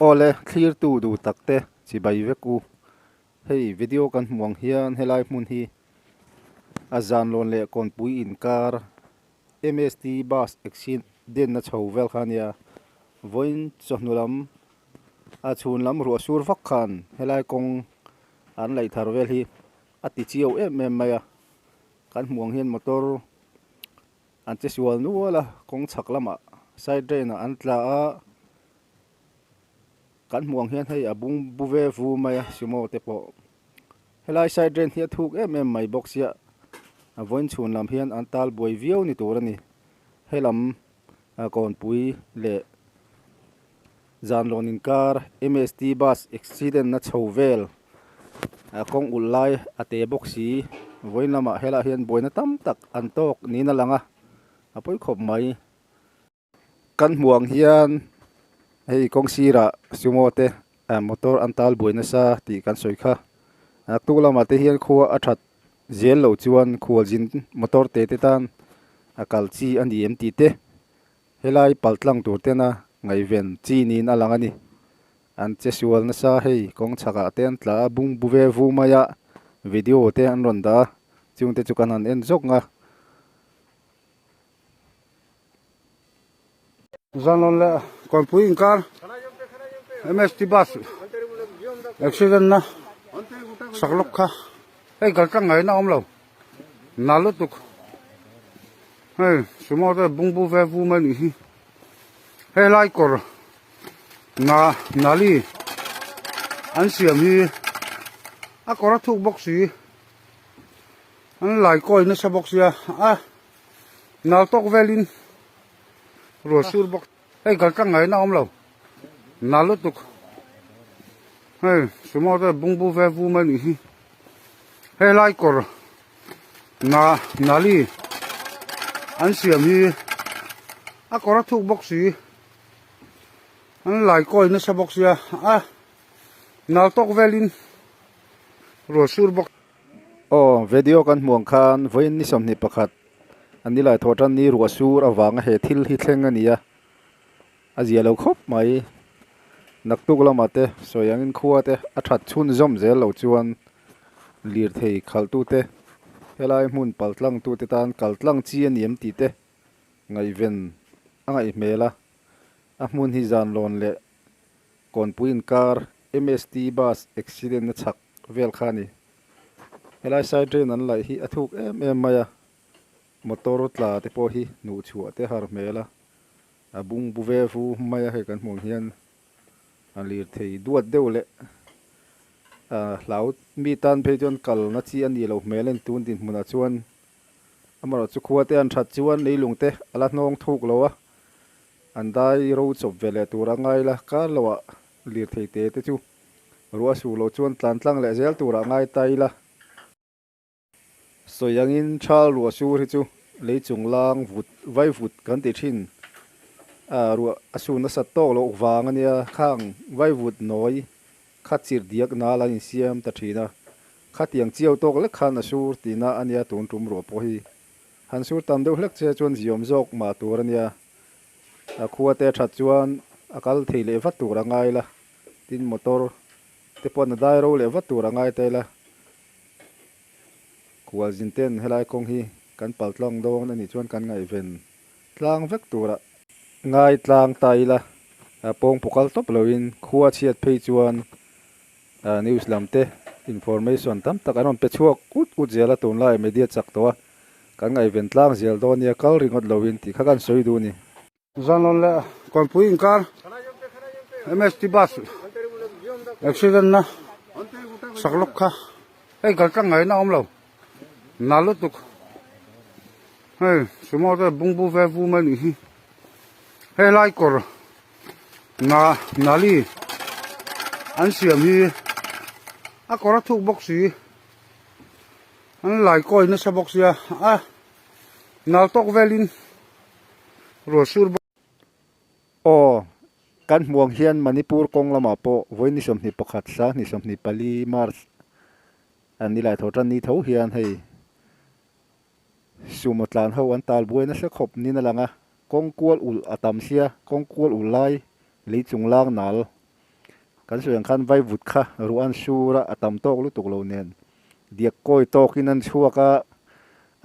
Awle, thlirtu duh tak te chibai vek u. Hei video kan hmuh ang hian helai hmun hi a zanlawn leh kawnpui inkar MST bus accident na chho vel kha a nia. Vawiin chawhnu lam a chhun lam ruah sur vak khan helai kawng an laih thar vel hi a ti chiau em em mai a. Kan hmuh ang hian motor an che sual nual a, kawng chhak lamah side drain ah an tla a, kan hmuh ang hian hei a bung bu ve vu mai a sumo te pawh helai side drain hi a thuk em em mai bawk sia a vawiin chhun lam hian an tal buai viau ni tur a ni helam kawnpui leh zanlawn inkar M_S_T bus accident na chho vel kawng ulh lai a te bawk si vawiin lamah helaiah hian buaina tam tak an tawk niin a lang a a pawi khawp mai. Kan hmuh ang hian hei kawng sirah sumo te motor an tal buai nasa tih kan sawi kha naktuk lamah te hian khua a that zel loh chuan khualzin motor te te tan a kal chi a ni em tih te helai pal tlang tur tena ngaihven chi niin a lang a ni an che sual nasa hei kawng chhakah te an tla a bung bu ve vu mai a video te an rawn dah a chungte chu kan han en zawk ang a. Zanlawn leh Kawnpui inkar MST bus accident na sak lawk kha hei kal tlang ngaihna a awm lo nal lutuk hei sumo te bungbu ve vu mai anih hi hei lai kawr na nali an siam hi a kawr a thuk bawk si an lai kawi nasa bawk sia a. Nal tawk velin ruah sur bawk hei kal tlang ngaihna a awm lo nal lutuk hei sumo te bungbu ve vu mai anih hi hei lai kawr na nali an siam hi a kawr a thuk bawk si an lai kawi nasa bawk sia a nal tawk velin ruah sur bawk. Aw, video kan hmuh ang khan vawiin ni 21 a ni lai thawh tan ni ruah sur avanga he thil hi thleng a ni a, a zia lo khawp mai. Naktuk lamah te sawi angin khua te a that chhun zawm zel loh chuan lirthei khalhtute helai hmun pal tlangtute tan kal tlang chi a ni em tih te ngaihven a ngaih hmel a, a hmun hi zanlawn leh Kawnpui inkar MST bus accident na chhak vel kha a ni. Helai side drain an laih hi a thuk em em mai a, motor tla te pawh hi hnuh chhuah te har hmel a, a bung bu ve vu mai a hei kan hmuh ang hian a lirthei duat deuh leh a hlau mi tan phei chuan kalna chi a nih loh hmel a ni tun dinhmunah chuan amaherawhchu khua te an that chuan leilung te a la hnawng thuk lo a. An dai ro chawp ve leh tur a ngai la, kar loah lirthei te te chu ruah a sur loh chuan tlan tlang leh zel turah ngai ta ila. Sawi angin thal ruah sur hi chu lei chung lang vut vai vut kan ti thin a, ruah a sur nasat tawk loh vang a nia, khang vai vut nawi kha chirh diak nal an insiam ta thin a, khatiang chiau tawk lek khan a sur tihna a nia tun tum ruah pawh hi. Han sur tam deuh hlek che chuan ziawm zawk mah tur a nia. A khua te that chuan a kal thei leh vat tur a ngai la, tin motor te pawh a dai ro leh vat tur a ngai ta ila. Khualzin ten helai kawng hi kan pal tlang dawn a nih chuan kan ngaihven tlang vek tura ngai tlang ta ila. Pawng pawh kal tawp loin khua chhiat phei chuan News lam te information tam tak an rawn pe chhuak ut ut zel a, tunlai media chak tawh a, kan ngaihven tlang zel dawn nia kal ringawt loin tih kha kan sawi duh a ni. Zanlawn leh Kawnpui inkar MST bus accident na sak lawk kha hei kal tlang ngaihna a awm lo nal lutuk hei sumo te bungbu ve vu mai anih hi hei lai kawr Na nali an siam hi a kawr a thuk bawk si an lai kawi nasa bawk sia a nal tawk velin ruah sur bawk. Aw, kan hmuh ang hian Manipur kawng lamah pawh vawi ni 21 sang 24 March an ni lai tho tan ni tho hian hei Sumo tlan ho an tal buai nasa khawp nin a lang a, kawng kual ulh a tam sia, kawng kual ulh lai lei chung lang nal. Kan sawi ang khan vaivut kha ruah an sur a, a tam tawk lutuk lo nen diak kawi tawkin an chhuak a,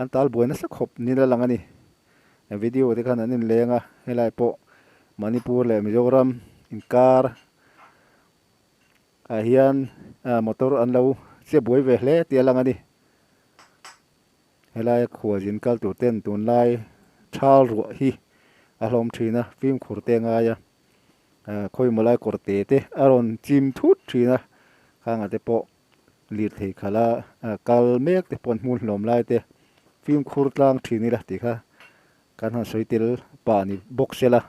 an tal buai nasa khawp nin a lang a ni. Video te khan an inleng a, helai pawh Manipur leh Mizoram inkar ah hian motor an lo che buai ve hle tih a lang a ni. Helaia khuazin kal tur ten tunlai thal ruah hi a hlawm thin a, fimkhur te a ngai a, khawimaw lai kawr te te a rawn chim thut thin a, khangah te pawh lirthei khala kal mek te pawh an hmun hlawm lai te fimkhur tlang thin ila tih kha kan han sawi tel pah ni bawk sela.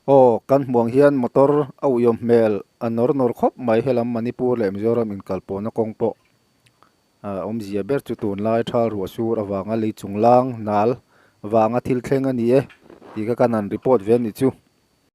Aw, kan hmuh ang hian motor a uiawm hmel a nawr nawr khawp mai helam Manipur leh Mizoram inkalpawhna kawng pawh a awmzia ber chu tunlai thal ruah sur avanga lei chunglang nal vanga thil thleng a ni e tih kha kan han report ve a nih chu.